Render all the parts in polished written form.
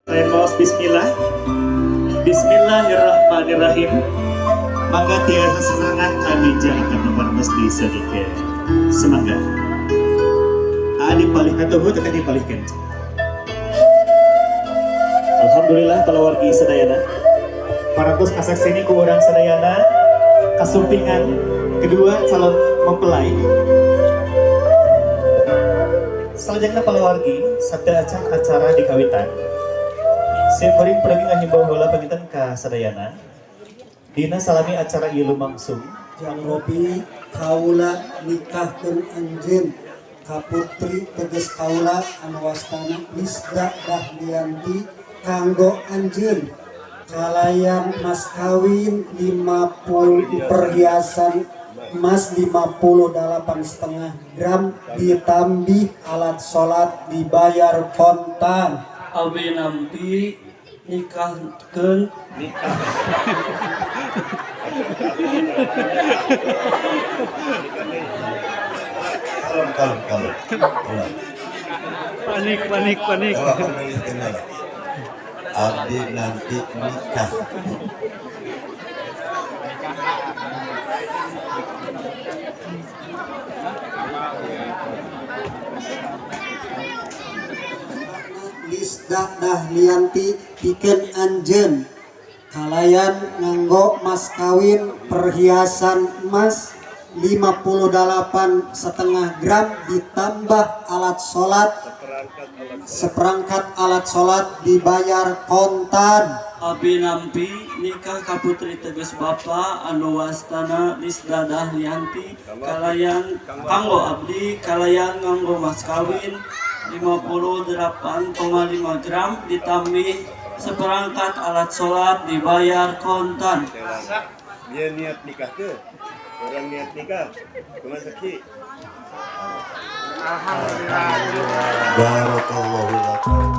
Saya maos bismillah. Bismillahirrahmanirrahim. Mangga tiasa serangan kami akan nomor mesti sedikit. Semangga. Adi palih katuhu teteh dipalih kencang. Alhamdulillah palawargi sadayana. Parantos kasakseni ku urang sadayana kasumpingan kedua calon mempelai. Selanjutnya palawargi sateuacan acara dikawitan. Sim kuring pergi ngahimbau heula panginten ka sadayana. Dina salami acara ieu lumangsung. Jang Robi, kaula nikahkeun anjeun ka putri teges kaula anu wastana Lisda Dahlianti kanggo anjeun kalayan mas kawin 50 perhiasan emas 58,5 gram ditambih alat sholat dibayar kontan. Abi nampi nikahkeun. Kalem, kalem, kalem. Kalem. Panik, panik, panik. Coba pemilih kenal. Abdi nanti nikah. Lisda Dahlianti pikeun anjeun kalayan nganggo mas kawin perhiasan emas 58,5 gram ditambah alat sholat seperangkat alat sholat dibayar kontan. Abi nampi nikah ka putri teges bapa anu wastana Lisda Dahlianti kalayan kanggo abdi kalayan nganggo mas kawin 58,5 gram ditambih seperangkat alat sholat dibayar kontan. Dia niat nikah tuh. Orang niat nikah. Cuma saksi. Alhamdulillah. Barakallahu lakum.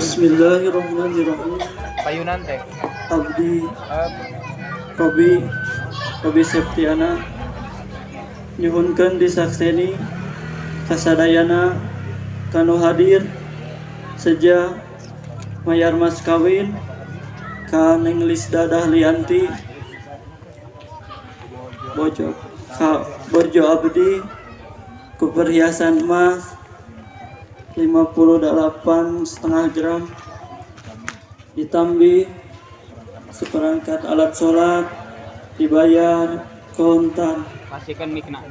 Bismillahirrahmanirrahim. Payunan teh. Abdi Robi Robi Septiana nyuhunkeun disakseni kasadayana kanu hadir seja mayar mas kawin ka Neng Lisda Dahlianti bojo ka bojo abdi ku perhiasan emas 58,5 gram ditambih seperangkat alat sholat dibayar kontan. Pastikan mikna.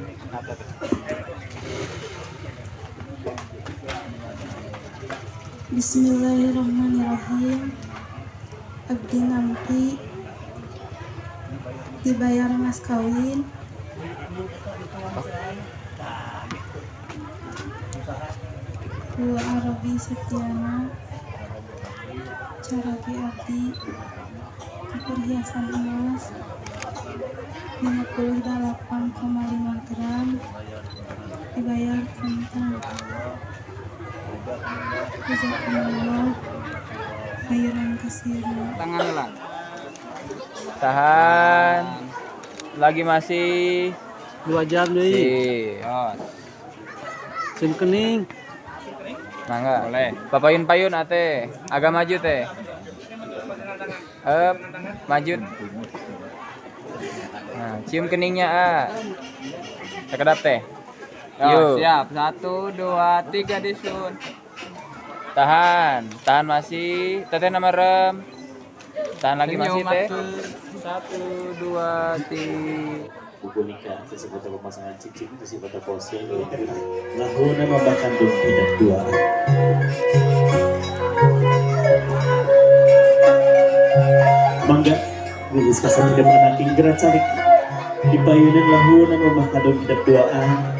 Bismillahirrahmanirrahim. Abdi nampi dibayar mas kawin ku Arabi Septiana caragi abdi perhiasan emas 58,5 gram dibayar kontan. Jazakumullah khairan katsiran. Tangan lah. Tahan. Lagi masih 2 jam deui. Sim kening. Mangga. Boleh. Papayun-payun ate. Agak maju teh. Up, maju. Nah, cium keningnya, A. Sekedap teh. Yuk. Siap. 1, 2, 3 disun. Tahan, tahan masih. Teteh nama rem. Tahan lagi masih teh. 1, 2, 3. Buku nikah sisi foto pemasangan cincin sisi foto posnya lahuna bahkan tidak dua. Mangga geus kasar tidak menaking gerak cari di payunan lahuna mamah kandung tidak duaan.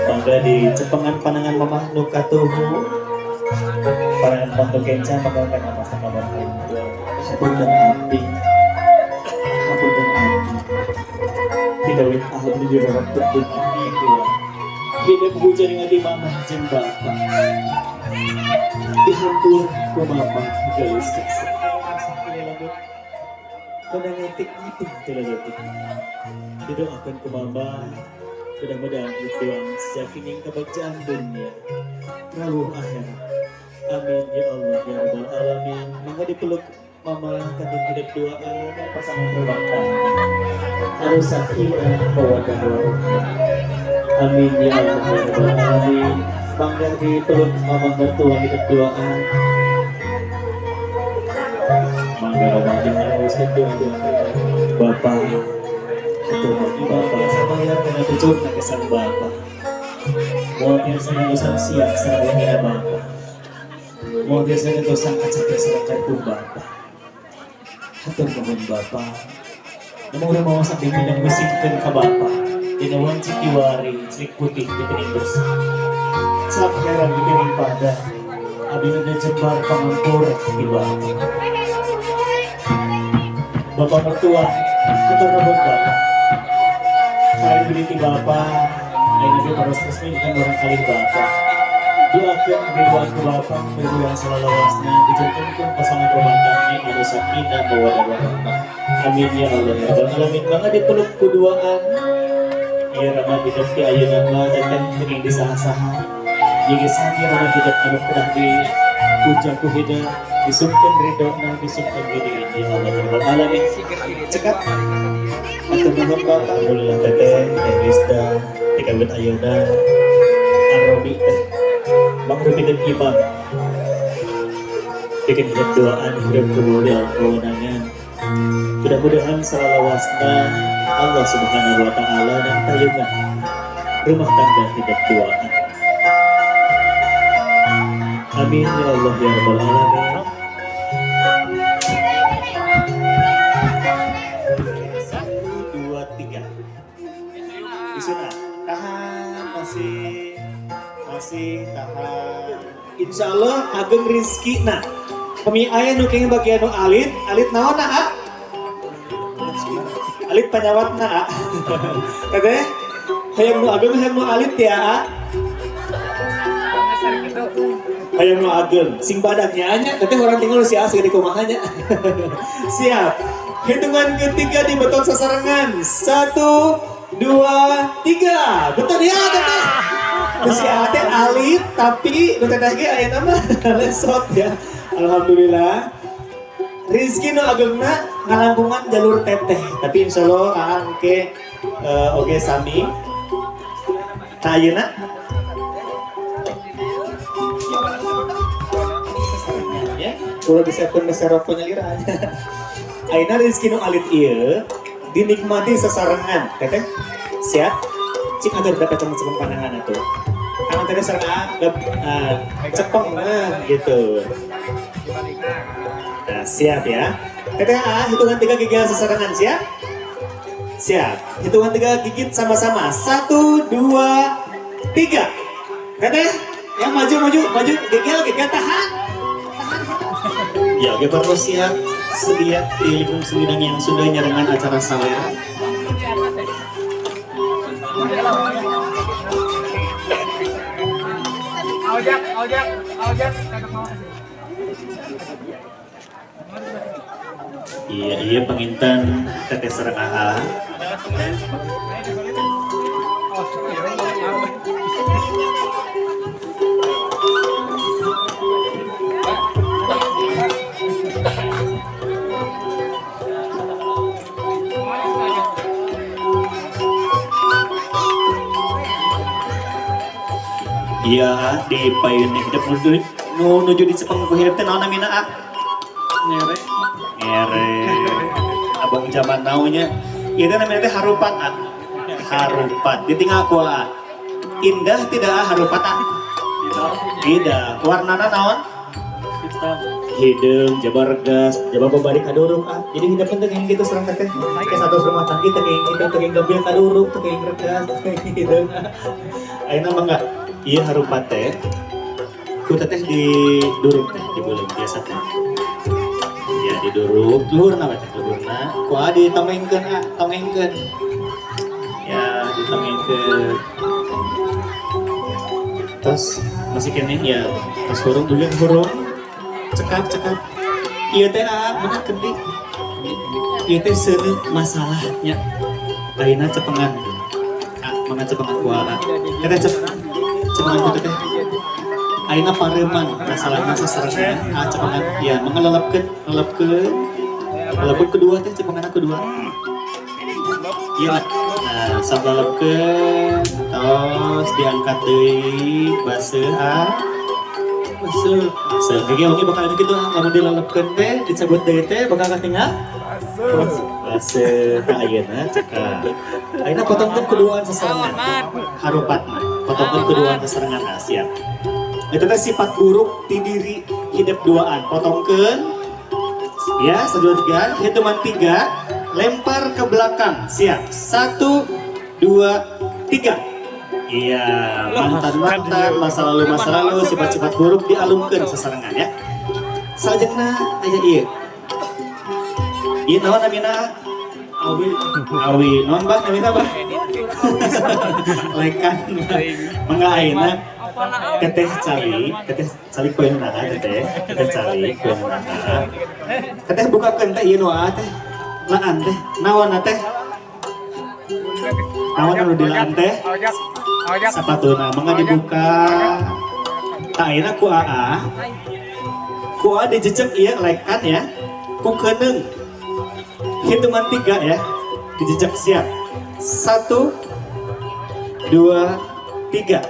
Mangga di cepengan panangan mamah nu katuhu panangan mamah nu kenca mangga kana mas kamar kain dua. Hapunten abdi, hapunten abdi. Dikawin ahad nuju rarapet dunia hidup hujan ngadi mamah jeung bapa dihampur ku mamah geus menangan tikmatin teleletik didoakan ku mama mudah-mudahan doang sejak kini kebagjaan dunia rawuh akhirat. Amin ya Allah ya Rabbal alamin. Mangga dipeluk mama kandung hidup duaan pasangan rumah tangga harus sakinah mawaddah warahmah. Amin ya Allah ya Rabbal alamin. Mangga dipeluk mama mertua hidup duaan. Mangga mama diharuskan doa bapak atau bagi bapak samaya kena tujuh na kesang bapak. Mau tiasa ngusang siap sareng ngina bapak. Mau tiasa ngusang acak sareng karpun bapak. Hatur nuhun bapak. Namun urang mau sambil pinang musingkeun ka bapak. Dina wanci kiwari cerik putih di pining bersih. Celap heran di pining pada. Abdi nu jembar pangampura ti bapak. Bapak mertua, hatur nuhun bapak. Kali beli ti bapak, ayeuna ge paros resmi dengan orang kali bapak. Doakeun biduan ku bapak, biduan salalawasna, dijantenkeun pasangan rumah tangga anu sakinah mawaddah warahmah. Amin ya Allah ya Rabbal alamin. Mangga dipeluk ku duaan. Ieu ramah hidup ti ayeuna mah teteh teuing di saha-saha. Ieu sami ramah hidup anu kedah dipuja ku hidup, disungkeun ridona, disungkeun hidup ya Allah ya Rabbal alamin. Cekap. Hatur nuhun bapak, alhamdulillah teteh, teh Lisda, dikawin ayeuna Arobi teh mangrupikeun imam. Bikin hidup doaan hidup kemuliaan kewenangan. Mudah-mudahan salalawasna Allah Subhanahu wa taala dan tayungan rumah tangga hidup doaan. Amin ya Allah ya Rabbal alamin. 1, 2, 3. Disunat. Tahan masih tahan. Insya Allah ageng rizki. Nah, pemi aya nu kenging bagian nu alit, alit naon na a? Alit panyawatna a. Teteh, hayang nu ageng hayang nu alit ya a. Hayang nu ageng, sing badannya nya, teteh orang tinggal si a segede kumaha nya. Siap. Hitungan ketiga di beton sasarengan. 1, 2, 3. Betul ya teteh. Terus si A teh alit tapi nu teteh ge aya nama lesot ya. Alhamdulillah. Rizki nu agengna ngalangkungan jalur teteh. Tapi insyaallah aa engke oge sami. Ka ayeuna ya, ulah disiapkeun meser rokok nyalira. Ayeuna rizki nu alit ieu dinikmati sasarengan teteh. Siap? Cik atur dapat cepeng pandangan atuh. Tangan teteh sareng cepeng nah gitu. Nah, siap ya. Teteh A, hitungan 3 gigit sasarengan, siap? Siap. Hitungan 3 gigit sama-sama. 1, 2, 3. Teteh, yang maju maju maju, gigil gigil tahan. Tahan. Ya, oke perlu siap sedia di lingkung Sumidang yang sudah nyarengan acara sawer. Ojek. Iya, pengintan teteh sareng AA. Iya, di payun hidup nuju di cepeng ku hidup teh naon namina a? Ngere. Ngere. Abang zaman now-nya. Ieu teh namina teh harupat a. Harupat. Ditinggal ku a. Indah tidak a harupat a? Tidak. Tidak. Warnana naon? Hitam. Hideung, jabar gas, jabar babari kaduruk ah. Jadi hidup teh kayak gitu serang teh. Kayak satu rumah tangga teh kayak gitu, teh gambil kaduruk, teh kayak regas, teh kayak hideung. Ayeuna mah enggak. Iya harupat teh. Ku teteh diduruk teh di bulan biasa teh. Ya diduruk, luhurna we teh luhurna. Ku a ditongengkeun a, tongengkeun. Ya, ditongengkeun. Terus masih keneh ya, tos hurung dulu hurung. Cekap cekap. Ieu teh ah, mana kendi? Ieu teh seuneu masalahnya. Ayeuna cepengan. Ah, mangga cepengan ku Aa. Teteh cepengan ku teteh. Ayeuna pareuman masalahna sasarengan. Ah, cepengan ya, mangga lelepkeun, lelepkeun. Lelepkeun kedua teh, cepengan kedua. Iya lah. Nah, sok lelepkeun, tos diangkat deui, baseuh ah. Baseuh. Baseuh. Gege oge bakal kitu ah, lamun dilelepkeun teh, dicabut deui teh bakal katinggal. Baseuh. Nah, ayeuna cekap. Ayeuna potongkeun kuduaan sasarengan. Harupatna. Potongkeun kuduaan sasarengan, nah, siap. Itu teh sifat buruk ti diri hidep duaan. Potongkeun. Ya, satu, dua, tiga. Hitungan tiga. Lempar ke belakang. Siap. Satu, dua, tiga. Iya, mantan-mantan, masa lalu, sifat-sifat buruk dialungkeun sasarengan ya. Salajengna aya ieu. Ieu naon namina? Awi. Awi. Naon bah namina bah? Lekan. Mangga ayeuna teteh calik, teteh calik poe naha teteh, teteh calik poe naha. Teteh bukakeun teh ieu nu aa teh. Laan teh, naon teh? Naon anu dilaan teh? Ojek, ojek. Sapatuna, mangga dibuka. Tah, ayeuna ku aa. Ku aa dijejek ieu lekan ya. Ku keuneung. Hitungan tiga ya. Dijejek, siap. Satu, dua, tiga.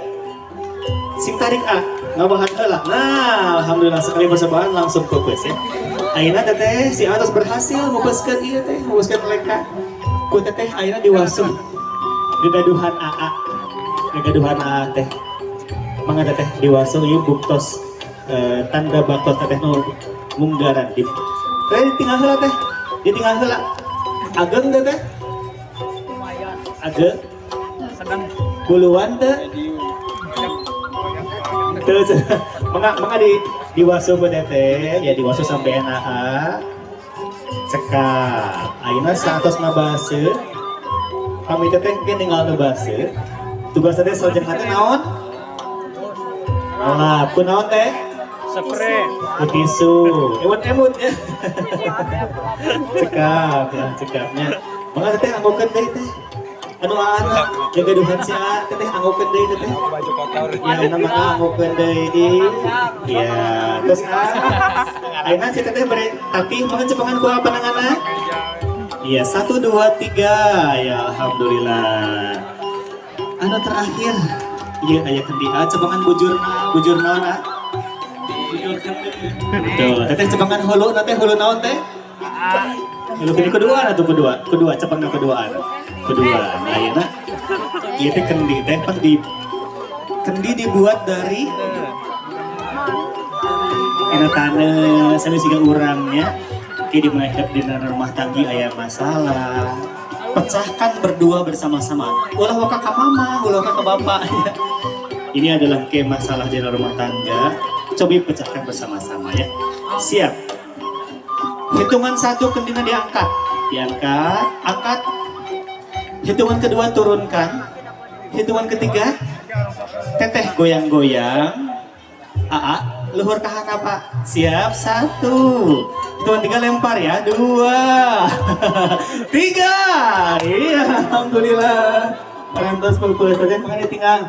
Sing tarik ah, ngabahan heula. Nah, alhamdulillah sekali percobaan langsung fokus ya. Ayeuna teteh si atos berhasil mupeskeun ieu teh, mupeskeun lekan. Ku teteh ayeuna diwasuh gegaduhan AA. Gegaduhan AA teh. Mangga teteh diwasuh ieu buktos tanda baktos teteh nu munggaran di. Teh ditinggal heula teh. Ditinggal heula. Ageng teh teh. Ageng. Sedang. Buluan teh. Terus mangga mangga di diwasuh ku teteh ya, diwasuh sampai AA. Cekap. Ayeuna saatosna baseuh. Kami teteh mungkin tinggal nu baseuh. Tugas teteh salajengna teh naon? Ngelap. Ku naon teh? Spray. Ku tisu. Emut-emut ya. Cekap ya, cekapnya. Mangga teteh anggokeun deui teh. Anu aa gagaduhan si A teteh anggokeun deui teteh. Baju kotor. Ya, ayeuna mangga anggokeun deui. Ya, terus A. Ayeuna si teteh bere tapi mangga cepengan ku apa pananganna? Iya, satu, dua, tiga. Ya, alhamdulillah. Anu terakhir, iya aya kendi A, cepengan bujurna, bujur naon A? Bujur kendi. Betul. Teteh cepengan hulu, teh hulu naon teh? Hulu kendi kedua atau kedua? Kedua, cepengan keduaan. Kedua. Nah, ayeuna ieu teh kendi teh pan di kendi dibuat dari ena taneuh, sami siga urangnya. Oke, di mana hidup di rumah tangga aya masalah, pecahkan berdua bersama-sama. Ulah waka ka mama, ulah waka ka bapak. Ya. Ini adalah ke masalah di rumah tangga. Coba pecahkan bersama-sama ya. Siap. Hitungan satu kendina diangkat, diangkat, angkat. Hitungan kedua turunkan. Hitungan ketiga, teteh goyang-goyang. AA, luhur kahan apa? Siap, satu. Hitungan tiga lempar ya, dua, tiga. Iya, alhamdulillah. Parantos pukul saja, makanya tinggal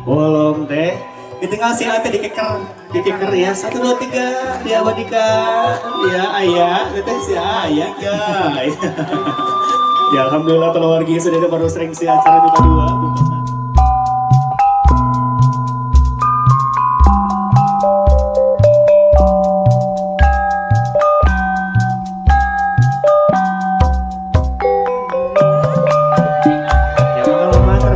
bolong teh. Ditinggal si A teh dikeker, dikeker ya. Satu, dua, tiga, diabadikan. Ya, ayah, teteh si A, ayah, guys. Ya, alhamdulillah keluarga sudah ada baru sering si acara duka dua. Duka satu. Ya, mama, mama.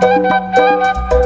Thank